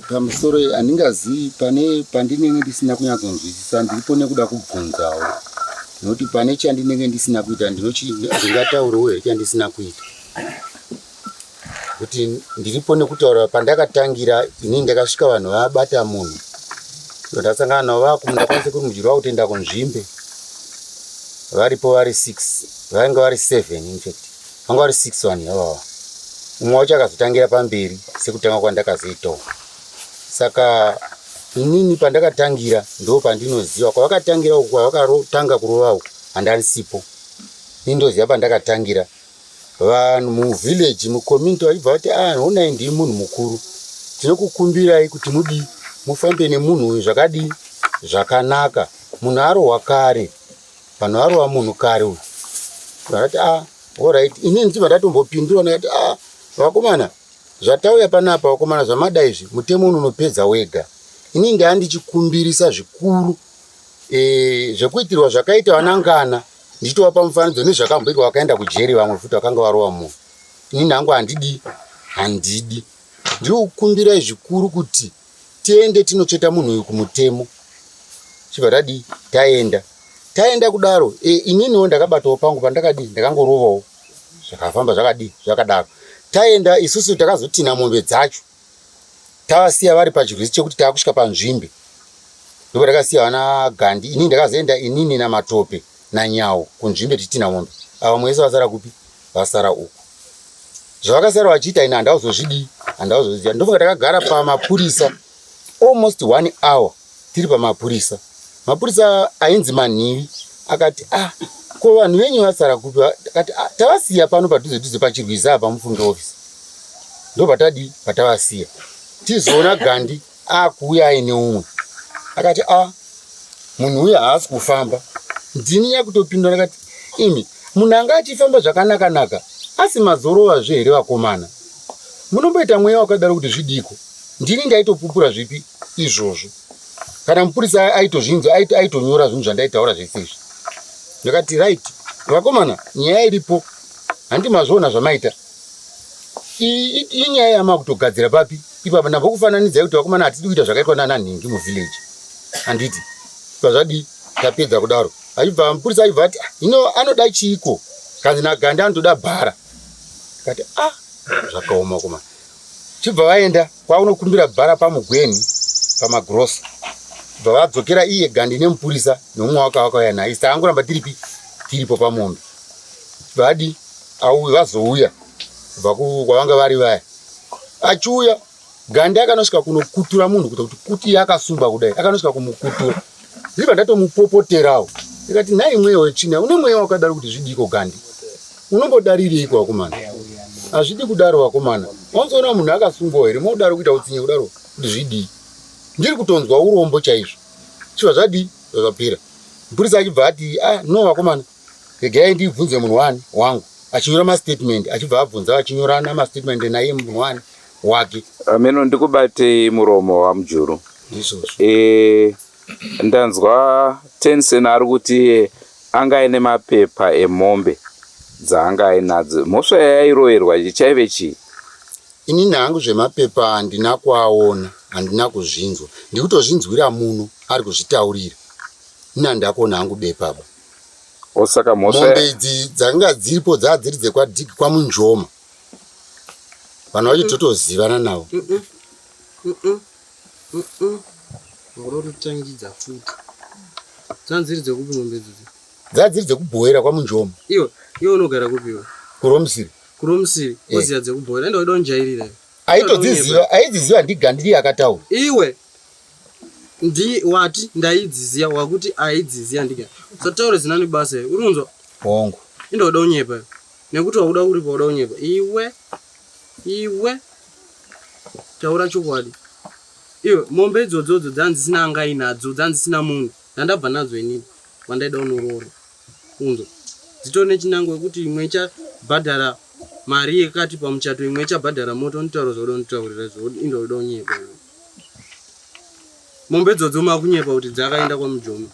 Speaker 3: Pamusoro handingazivi pane pandinenge ndisina kunyatsonzwisisa, ndiripo nekuda kubvunzawo nokuti pane chandinenge ndisina kuita ndingataurewo here chandisina kuita, kuti ndiripo nekutaura pandakatangira inini ndakasvika vanhu vabata munhu, ndasangana navo vakumunda kwasekuru Mujuru vakutoenda kunzvimbe, varipo vari 6, vainge vari 7, in fact vanga vari 6 vanhu ivava, umwe wacho akazotangira pamberi sekutanga kwandakazoitawo. Saka inini pandakatangira ndo pandinoziva kwavakatangira uku, kwavakatanga kurova uku handandisipo ini, ndoziva pandakatangira. Vanhu muvillage, mucommunity vachibva vati, ah, honai, ndii munhu mukuru, tinokukumbirai kuti mudii, mufambe nemunhu uyu zvakadii, zvakanaka, munhu arohwa kare, vanhu varova munhu kare uyu. Vakati, ah, alright. Inini ndibva ndatombopindura ndakati, ah, vakomana, zvatauya panapa vakomana, zvamada izvi mutemo uno unopedza wega. Inini ndaa ndichikumbirisa zvikuru zvekuitirwa zvakaita vanangana, ndichitovapa mufananidzo nezvakamboitwa vakaenda kujeri, vamwe futi vakanga varova munhu. Inini hangu handidi, handidi, ndiri kukumbirai zvikuru kuti tiende tinotsveta munhu uyu kumutemo. Chibva tadii, taenda, taenda kudaro. Ininiwo ndakabatawo pangu pandakadii, ndakangorovawo. Zvakafamba zvakadii zvakadaro. Taenda isusu takazotina mombe dzacho tavasiya vari pachirwizi chekuti taakusvika panzvimbe ndopatakasiya vana Gandi. Inini ndakazoenda inini naMatope naNyawo kunzvimbe tichitina mombe. Ava vamwe vese vasara kupi? Vasara uku. Zvavakasara vachiita ini handauzozvidii handauzozviziva. Ndofunga takagara pamapurisa almost one hour tiri pamapurisa. Mapurisa ainzi Manhivi akati ah ko vanhu venyu vasara kupi? Akati ah, tavasiya pano padhuze dhuze pachirwizi apa mufunge office. Ndopatadii patavasiya. Tizoona Gandi akuuya aine umwe. Akati ah munhu uya haasi kufamba. Ndini nyakutopindura ndakati imi munhu anga achifamba zvakanaka naka asi mazorovazve here vakomana? Munomboita mweya wakadaro kuti zvidiko? Ndini ndaitopupura zvipi izvozvo. Kana mupurisa aitozvinzwa aitonyora zvinhu zvandaitaura zvese izvi. Ndakati right vakomana nyaya iripo handi mazviona zvamaita. Iyi inyaya yamakutogadzira papi ipapa ndambokufananidzai kuti vakomana hatidi kuita zvakaitwa nana nhingi muvillage handiti pazvadii tapedza kudaro achibva mupurisa achibva ati ah, hino anoda chiiko kanzi nagandi anotoda bhara kati ah zvakaoma komana chibva vaenda kwaunokumbira bhara pamugweni pamagrosa bva vadzokera iye gandi nemupurisa neumwe wake wakauya naye isi taangoramba tiripi tiripo pamombe vadi auye vazouya kubva kwavanga vari vaya achiuya gandi akanosvika kunokutura munhu kuita kuti kuti iye akasungwa kudai akanosvika kumukutura ndibva ndatomupopoterawo ndikati nhai mweya wetsvina une mweya wakadaro kuti zvidiko gandi unombodarireiko vakomana hazvidi kudaro vakomana wanzoona munhu akasungwawo here modaro kuita utsinye kudaro kuti zvidii ndiri kutonzwa urombo chaizvo chibva zvadii zvapera mupurisa achibva ati ah no vakomana regai ndibvunze munhu wani wangu achinyora mastatement achibva abvunza vachinyorana mastatement naiye munhu wani wake
Speaker 1: Ameno ndikubatei muromo waMujuru.
Speaker 3: Ndizvozvo.
Speaker 1: E, ndanzwa Tensen ari kuti anga aine mapepa emombe dzaanga ainadzo. Mhosva yairoverwa ichi chaive chii?
Speaker 3: Inini hangu zvemapepa handina kuaona, handina kuzvinzwa. Ndikutozvinzwira muno ari kuzvitaurira. Ini handina kuona hangu bepa ba.
Speaker 1: O saka mhosva
Speaker 3: Mombe idzi dzanga dziripo dzaa dziri dzekwadhigi kwaMunjoma. Vanhu vacho totozivana navo.
Speaker 4: Wakuda kutotangidza futi. Dzanga dziri dzekupi mombe idzodzi?
Speaker 3: Dzaa dziri dzekubhowera kwaMunjoma.
Speaker 4: Iwe, iwe unogara kupi iwe?
Speaker 3: KuRomsiri.
Speaker 4: KuRomsiri,
Speaker 3: Eh.
Speaker 4: woziva dzekubhowera. Enda waida kunjairira iwe.
Speaker 3: Aitodziziva, aidziziva ndiGandiri akataura.
Speaker 4: Iwe ndi wati ndaidziziya wakuti aidziziya ndiga. Usataure zina nebasa iwe. Uri kunzwa?
Speaker 3: Hongu.
Speaker 4: Inda waida kunyepa iwe. Nekuti wakuda kuripa wakuda kunyepa. Iwe iwe taura chokwadi. Iwe mombe idzodzodzo dzanzisina anga inadzo dzanzisina munhu. Ndandabva nadzo inini wandaida unoroora. Unzwa. Dzitori nechinangwa yekuti imwe ichabhadhara mari yekati pamuchato imwe ichabhadhara mota unditaura zvauda unditaurira izvo inda uda kunyepa iwe. Mombe idzodzo makunyepa kuti dzakaenda kwaMujoma.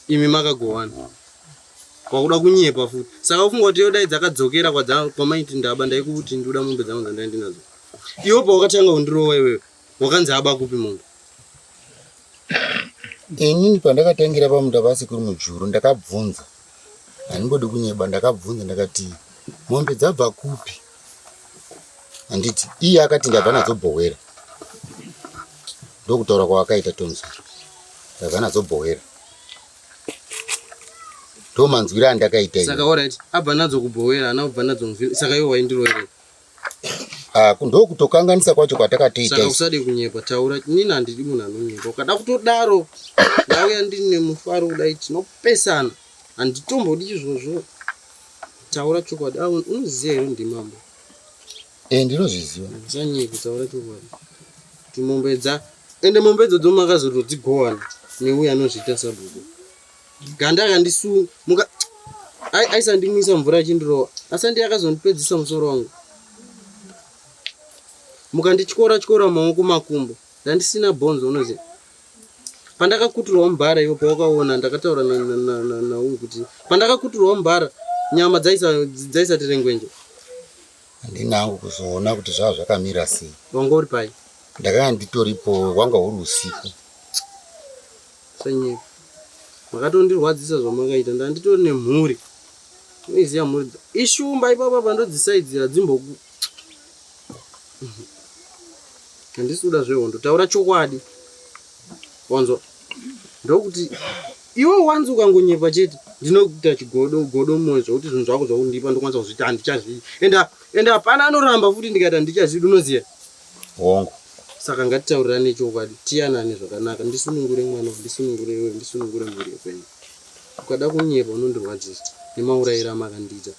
Speaker 4: Imi makagowana. Wakuda kunyepa futi. Saka ufunga kuti dai dzakadzokera kwamaiti ndaba ndaikuti ndoda mombe dzangu dzandai ndinadzo. Iwe pawakatanga kundirova iwewe wakanzi aba kupi mombe?
Speaker 3: Inini pandakatangira pamunda pasekuru Mujuru ndakabvunza, handimbodi kunyeba, ndakabvunza ndakati mombe dzabva kupi? Handiti iye akati ndabva nadzo Bhowera. Ndokutaura kwavakaita Thompson, ndabva nadzo Bhowera. Ndomanzwiro andakaita ini.
Speaker 4: Saka alright, abva nadzo kuBhowera, haana kubva nadzo muvhiri. Saka iwe waindiroverei?
Speaker 3: Ah, ndokutokanganisa kwacho kwatakatoita
Speaker 4: Saka usade kunyepa, taura. Inini handidi munhu anonyepa. Ukada kutodaro, ndauya ndine mufaro kudai tinopesana. Handitombodi izvozvo. Taura chokwadi. Ah, unoziva here ndimambo?
Speaker 3: Eh, ndinozviziva.
Speaker 4: Usanyepe, taura chokwadi. Kuti mombe dza ende mombe idzodzo makazotodzigowana neuyo anozviita sabhuku. Ganda akandisunga muka aisandimwisa mvura achindirova asi andiye akazondipedzisa musoro wangu mukandityora tyora maoko makumbo ndandisina bhonzo unoziva pandakakuturwa mubhara iwo pawakaona ndakataura nauyu kuti pandakakuturwa mubhara nyama dzaisati rengwenje
Speaker 3: Handina hangu kuzoona kuti zvava zvakamira sei.
Speaker 4: Wanga uri pai?
Speaker 3: Ndakanga nditoripo, hwanga huri usiku.
Speaker 4: Usanyepa. Makatondirwadzisa zvamakaita. Ndanditori nemhuri. Unoiziva mhuri ishumba ipapa pandodzisaidzira dzimboku handisi kuda zvehondo taura chokwadi wanzwa ndokuti iwe wanzi ukangonyepa chete ndinokuita chigodo godo mumwoyo zvekuti zvinhu zvako zvakundipa ndokwanisa kuzviti handichazvidi ende ende hapana anoramba futi ndikaita handichazvidi unoziva
Speaker 3: Hongu.
Speaker 4: Saka ngatitaurirane chokwadi tiyanane zvakanaka ndisunungure mwana ndisunungure iwe ndisunungure mhuri yekwenyu. Ukada kunyepa unondirwadzisa nemaurayiro amakandiita.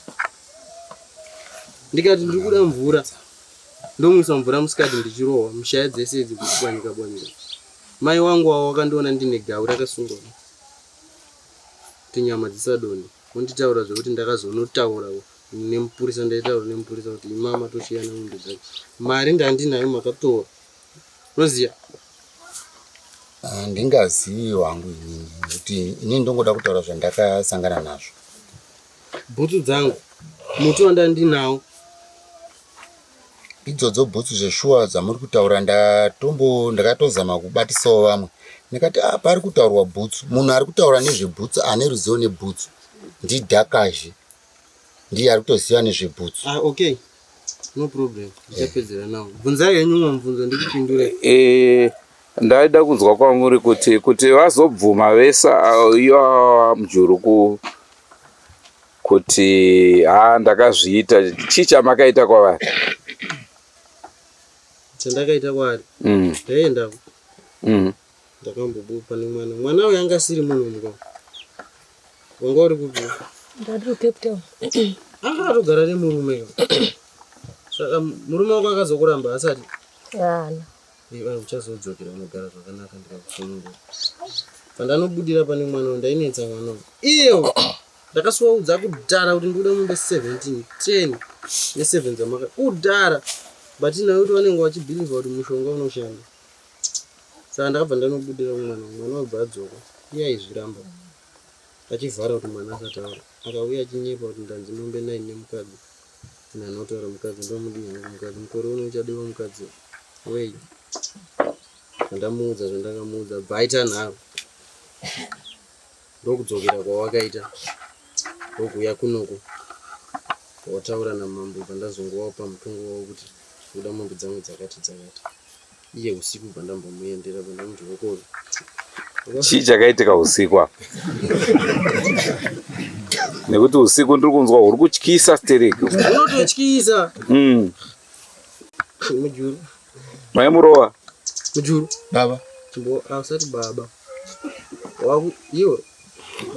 Speaker 4: Ndikati ndiri kuda mvura ndomwisa mvura musikati ndichirohwa mushaya dzese idzi kupwanyika pwanyika. Mai wangu wawo wakandiona ndine gau rakasungwa kuti nyama dzisadonhe wonditaura zvekuti ndakazonotaura nemupurisa ndaitaura nemupurisa kuti imama toshiyana mombe dzake mari ndandinayo makatora unoziva
Speaker 3: Handingazivi wangu inini nekuti inini ndongoda kutaura zvandakasangana nazvo.
Speaker 4: Bhutsu dzangu muti wandandinawo
Speaker 3: Idzodzo bhutsu zveshuwa dzamuri kutaura ndatombo ndakatozama kubatisawo vamwe ndikati ah, pari kutaurwa bhutsu munhu ari kutaura nezvebhutsu ane ruzivo nebhutsu ndidhakazhe ndiye ari kutoziva nezvebhutsu.
Speaker 4: Ah, okay no problem ndichapedzera nawo bvunzai henyu umwe mubvunzo ndikupindure.
Speaker 1: Eh, ndaida kunzwa kwamuri kuti kuti vazobvuma vese iwawa mujuru ku kuti haa ndakazviita chii chamakaita kwavari
Speaker 4: Chandakaita kwaari ndaendako ndakambobupa nemwana mwana uyu anga asiri munhu mukoma wanga uri kupi
Speaker 7: Ndandiri kuCape Town.
Speaker 4: Anga akatogara nemurume ka saka murume wako akazokuramba asati
Speaker 7: Haana.
Speaker 4: Iwe uchazodzokera unogara zvakanaka ndikakusunungura pandanobudira pane mwana uyu ndainetsa mwana uyu iyewo ndakasuwaudza kudhara kuti ndikuda mombe 17 10 ne7 dzamaka kudhara but nayo kuti vanenge vachibhilivha kuti mushonga unoshanda Saka ndakabva ndanobudira kumwana mwana wabva adzoka iye aizviramba achivhara kuti mwana asataura akauya achinyepa kuti ndanzi mombe nine nemukadzi ini anotaura mukadzi ndomudii hangu mukadzi mukore uno uchadiwa mukadzi wei zvandamuudza zvandakamuudza bva aita nharo ndokudzokera kwawakaita ndokuuya kunoku wataura namambo bva ndazongowapa mutongo wavo kuti ndoda mombe dzangu dzakati dzakati iye usiku bva ndambomuendera bva ndamuti hokoyo.
Speaker 1: Chii chakaitika usiku apa? Nekuti usiku ndiri kunzwa huri kutyisa stereki.
Speaker 4: Unototyisa. Mujuru.
Speaker 1: Maimurova.
Speaker 4: Mujuru.
Speaker 3: Baba.
Speaker 4: Chimbo ausati baba. Waku iwe.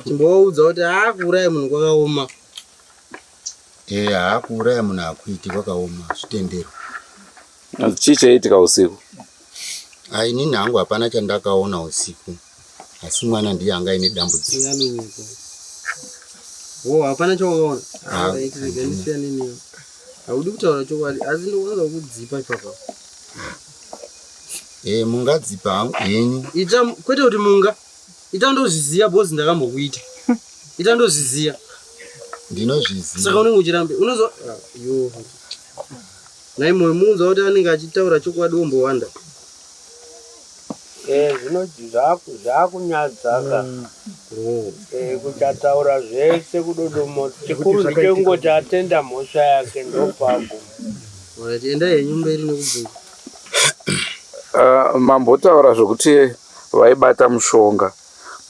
Speaker 4: Chimbowaudza kuti haa kuuraya munhu kwakaoma.
Speaker 3: Eh, haa kuuraya munhu hakuiti kwakaoma zvitendero.
Speaker 1: Chii chaiitika usiku?
Speaker 3: Ah, inini hangu hapana chandakaona usiku asi mwana ndiye anga aine dambudziko.
Speaker 4: Anonyepa. Wo hapana chawakaona.
Speaker 3: Ah,
Speaker 4: Ndisiyane newe. Haudi kutaura chokwadi asi ndokwanisa kukudzipa ipapa.
Speaker 3: Eh, mungadzipa hangu henyu.
Speaker 4: Ita kwete kuti munga. Ita ndozviziya because ndakambokuita. Ita ndozviziya.
Speaker 3: Ndinozviziya.
Speaker 4: Saka unenge uchirambe unozo ah, yo. Nhai moyo muudza kuti anenge achitaura chokwadi wombowanda.
Speaker 2: Eh, zvino zvakunyadza ka eh, kuchataura zvese kudodomotsa chikuru ndechekungoti atenda mhosva yake ndopaguma.
Speaker 4: Alright, endai henyu mberi nekubvunza.
Speaker 1: Mambotaura zvekuti vaibata mushonga.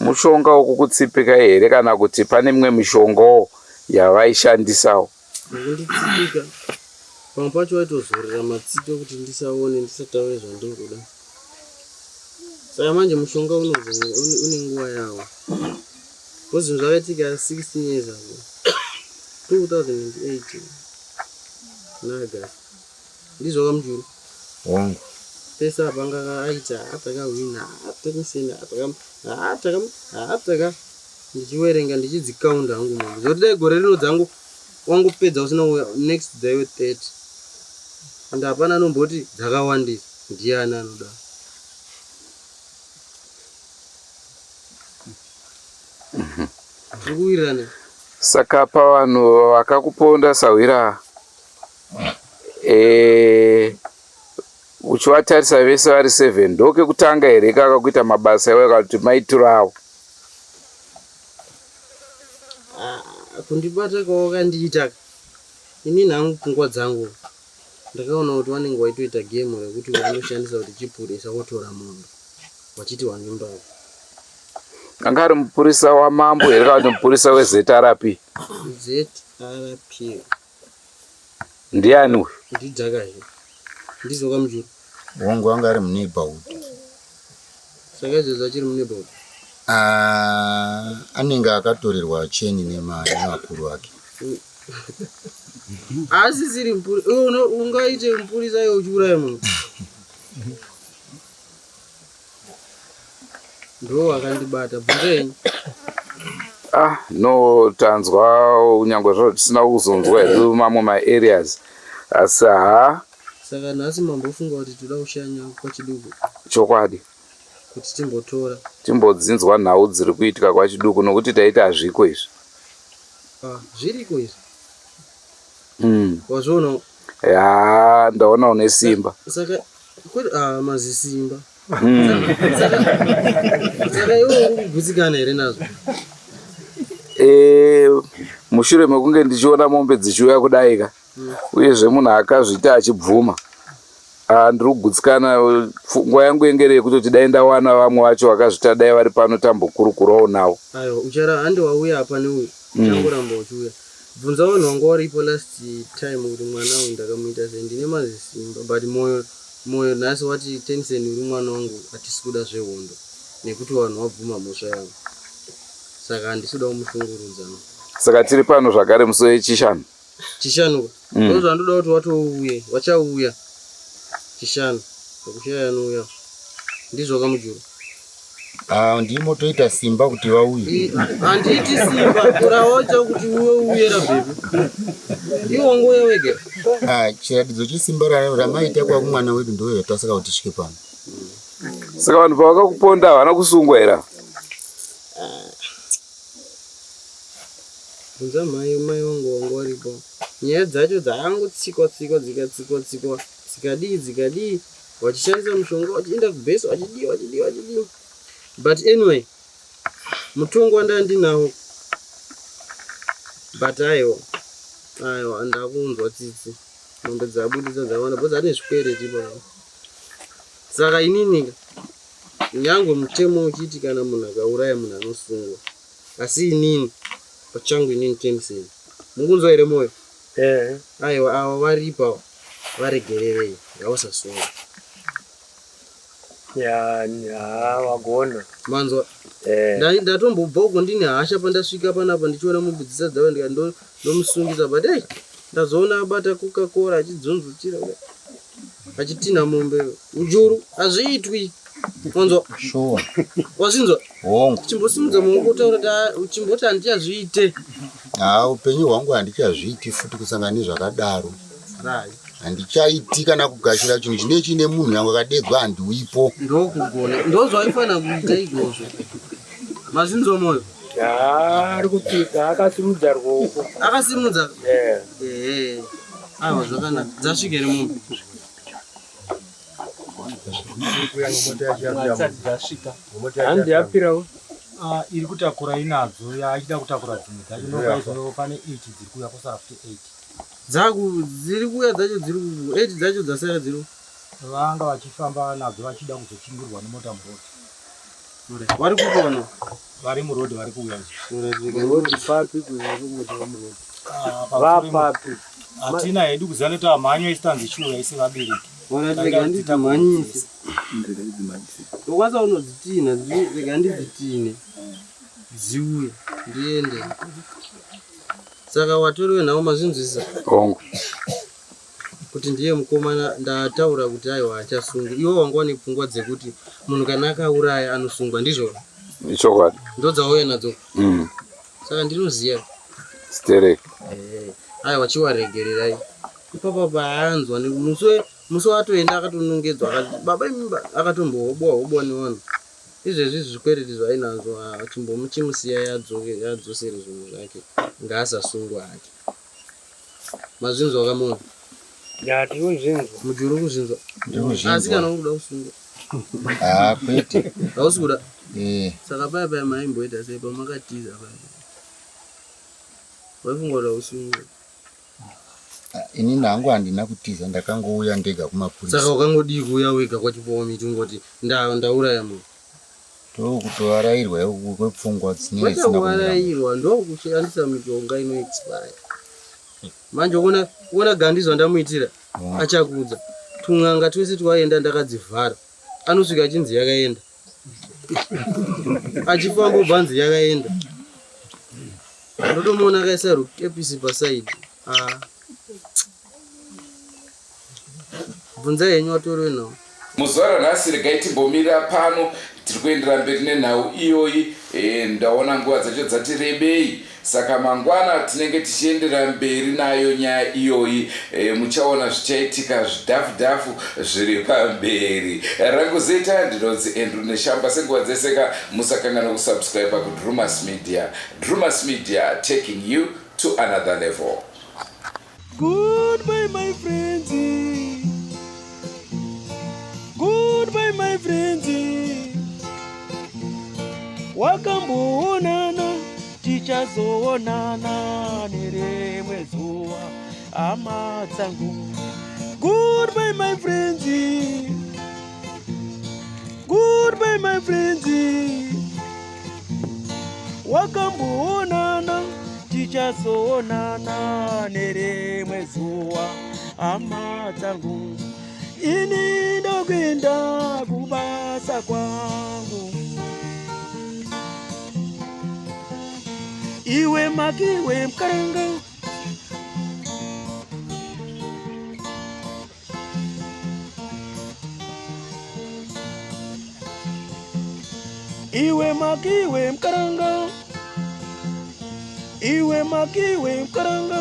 Speaker 1: Mushonga wokukutsipika here kana kuti pane mimwe mishongawo yavaishandisawo?
Speaker 4: Nekunditsipika pamwe pacho vaitozorera matsito kuti ndisaone ndisataure zvandiri kuda. Saka manje mushonga unozo une nguva yawo. Because zvinhu zvakaitika 16 years ago. 2008 naAugust. Ndizvo kamujuru.
Speaker 3: Hongu.
Speaker 4: Pese apa anga aita atakahwina atakasenda ataka ataka ataka ndichiwerenga ndichidzikaunda hangu mombe. Zvekuti dai gore rino dzangu wangopedza usina kuuya next dzaiwe 30. And hapana anomboti dzakawandisa. Ndiani anoda? Tiri kuwirirana.
Speaker 1: Saka pavanhu vakakuponda sahwira eh, uchivatarisa vese vari 7 ndokekutanga here kaka kuita mabasa iwayo kana kuti maitiro avo?
Speaker 4: Kundibata kwawakandiita inini hangu pfungwa dzangu ndakaona kuti wanenge waitoita game rekuti vanoshandisa kuti chipurisa wotora mombe wachiti wane mbavha.
Speaker 1: Anga ari mupurisa wamambo here kana kuti mupurisa weZRP?
Speaker 4: ZRP.
Speaker 1: Ndiani uyu?
Speaker 4: Ndidzakazve. Ndizvo kamujuru.
Speaker 3: Hongu anga ari muneighborhood.
Speaker 4: Saka izvezvi achiri muneighborhood?
Speaker 3: Ah, anenge akatorerwa cheni nevakuru vake.
Speaker 4: Asisiri mupurisa. Ungaite mupurisa iwe uchiuraya munhu. Ndo akandibata. Bvunza henyu.
Speaker 1: Ah, no tanzwa kunyangwe zvazvo tisina kuzonzwa hedu mamwe maareas asi haa
Speaker 4: Saka nhasi mambofunga kuti toda kushanya kwaChiduku
Speaker 1: chokwadi
Speaker 4: kuti timbotora.
Speaker 1: Timbodzinzwa nhau dziri kuitika kwaChiduku nokuti taiti hazviko izvi.
Speaker 4: Ah, zviriko izvi. Wazvionawo?
Speaker 1: Yaa, ndaona une simba.
Speaker 4: Saka kwete ah, mazisimba. Saka iwe uri kugutsikana here nazvo?
Speaker 1: Eh, mushure mekunge ndichiona mombe dzichiuya kudaika uyezve munhu akazviita achibvuma ah, ndiri kugutsikana. Pfungwa yangu yenge iri yekutoti dai ndawana vamwe vacho vakazviita dai vari pano tambokurukurawo navo.
Speaker 4: Aiwa, uchara handi wauya apa neuyu uchangoramba uchiuya. Bvunza vanhu vanga varipo last time kuti mwana uyu ndakamuita sei. Ndine mazisimba but moyo moyo nhasi wati Tensen uri mwana wangu hatisi kuda zvehondo nekuti vanhu vabvuma mhosva yavo saka handisi kuda kumushungurudza.
Speaker 1: Saka tiri pano zvakare musi wechishanu.
Speaker 4: Chishanu ka? Ndozvandoda kuti watouye, wachauya chishanu. Pakushaya anouya. Ndizvo kamujuru.
Speaker 3: Ah, ndimo toita simba kuti vauye.
Speaker 4: Handiti simba, kurawocha kuti uwe uye rabhebi. Iwe wangouya wega.
Speaker 3: Ah, chiratidzo chesimba ramaita kwakumwana wedu ndoyo yatasaka kuti tisvike pano.
Speaker 1: Saka vanhu pavakakuponda havana kusungwa here?
Speaker 4: Bvunza mai mai wangu wangu waripo. Nyaya dzacho dzakangotsikwa tsikwa dzikatsikwa tsikwa dzikadii dzikadii vachishandisa mushonga vachienda kubhesi vachidii vachidii vachidii but anyway mutongo wandanga ndinawo but aiwa aiwa ndakunzwa tsitsi mombe dzabudisa dzawanda because ane zvikwereti ipapo saka ininika nyangwe mutemo uchiti kana munhu akauraya munhu anosungwa asi inini pachangu inini Tensen mukunzwa here moyo
Speaker 2: Eh.
Speaker 4: Aiwa avo varipo avo varegererei ngavasasungwa.
Speaker 2: Ya, ya, wagona.
Speaker 4: Manzwa?
Speaker 2: Eh.
Speaker 4: Ndatombobva uko ndine hasha pandasvika panapa ndichiona mombe dzisati dzauya ndikati ndomusungisa but hey, ndazoona abata Coca-Cola achidzunzutira kudai achitinha mombe ujuru hazviitwi. Wanzwa?
Speaker 3: Sure.
Speaker 4: Wazvinzwa?
Speaker 3: Hongu.
Speaker 4: Chimbosimudza maoko utaura kuti ah, chimboti handichazviite.
Speaker 3: Haa upenyu hwangu handichazviiti futi kusangana nezvakadaro.
Speaker 4: Right.
Speaker 3: Handichaiti kana kugashira chinhu chine chine munhu yangu akadedzwa handiwipo.
Speaker 4: Ndokugona. Ndozvaifanira kuita izvozvo. Mazvinzwa moyo?
Speaker 2: Haa ari kupika akasimudza ruoko.
Speaker 4: Akasimudza?
Speaker 2: Eh.
Speaker 4: Ehe. Aiwa zvakanaka. Dzasvika here mombe?
Speaker 2: Hanzi yapirawo.
Speaker 5: Ah, iri kutakura inadzo yaachida kutakura dzimwe dzacho ndopaizvo pane 8 dziri kuuya kosara futi 8
Speaker 4: Dzaku dziri kuuya dzacho dziri ku 8 dzacho dzasara dziri
Speaker 5: vanga vachifamba nadzo vachida kuzochingurwa nemota muroad
Speaker 4: vari kupi vano
Speaker 5: vari muroad vari kuuya
Speaker 2: Muroad papi kuuya muroad.
Speaker 5: Ah,
Speaker 2: Vapapi.
Speaker 5: Hatina hedu kuziva nekuti amhanya isu tanzi chiuya isi vabereki.
Speaker 4: Vakati rega ndidzimhanyise. Ndokwanisa kunodzitinha rega ndidzitine dziuye ndiende. Saka watori wenhau mazvinzwisisa?
Speaker 1: Hongu.
Speaker 4: Kuti ndiye mukomana ndataura kuti aiwa achasungwa. Iwe wanga wane pfungwa dzekuti munhu kana akauraya anosungwa ndizvo?
Speaker 1: Ichokwadi.
Speaker 4: Ndodzauya nadzo. Saka ndinoziva.
Speaker 1: Sterek.
Speaker 4: Eh, aiwa chiwaregererai. Ipapa paanzwa musi musi watoenda akatonongedzwa akati baba imba akatombohobwa hobwa nevanhu. Izvezvi zvikwereti zvainazvo ah, chimbomuchimusiya yadzoke yadzosere zvinhu zvake ngaasasungwa hake. Mazvinzwa kamoyo?
Speaker 2: Ya tiri kuzvinzwa.
Speaker 4: Mujuru kuzvinzwa.
Speaker 3: Ndiri kuzvinzwa.
Speaker 4: Asi kana uri kuda kusungwa.
Speaker 3: Ah, kwete.
Speaker 4: Hausi kuda?
Speaker 3: Eh.
Speaker 4: Saka paya paya maimboita sei pamakatiza paya? Waifunga kuti hausi
Speaker 3: Ini hangu handina kutiza, ndakangouya ndega kumapurisa.
Speaker 4: Saka wakangodii kuuya wega kwachipowa miti ungoti ndauraya munhu?
Speaker 3: Ndokutovarairwa ikuku kwepfungwa dzinenge
Speaker 4: Kwete
Speaker 3: dzisina kumira.
Speaker 4: kuvarairwa, ndokushandisa mishonga inoexpire. Manje uona uona Gandi zvandamuitira achakudza. Tun'anga twese twaenda ndakadzivhara. Anosvika achinzi yakaenda. Achifamba obva anzi yakaenda. Ndotomuona akaisa rukepisi pasaidi. Ah. Bvunzai henyu vatori venhau.
Speaker 1: Muzuva ranhasi regai timbomira pano, tiri kuendera mberi nenhau iyoyi. E, ndaona nguva dzacho dzati rebei, saka mangwana tinenge tichiendera mberi nayo nyaya iyoyi. E, muchaona zvichaitika zvidhafu-dhafu zviri pamberi. Rangu zita ndinonzi Andrew Neshamba. Senguva dzeseka, musakanganwa kusubscribe kuDrumas Media. Drumas Media, taking you to another level.
Speaker 4: Goodbye my friends. Goodbye my friends. Wakamboonana tichazoonana nerimwe zuva hama dzangu. Goodbye my friends. Goodbye my friends. Wakamboonana tichazoonana nerimwe zuva hama dzangu. Ini ndokuenda kubasa kwangu. Iwe makiwe mkaranga. Iwe makiwe mkaranga. Iwe makiwe mkaranga.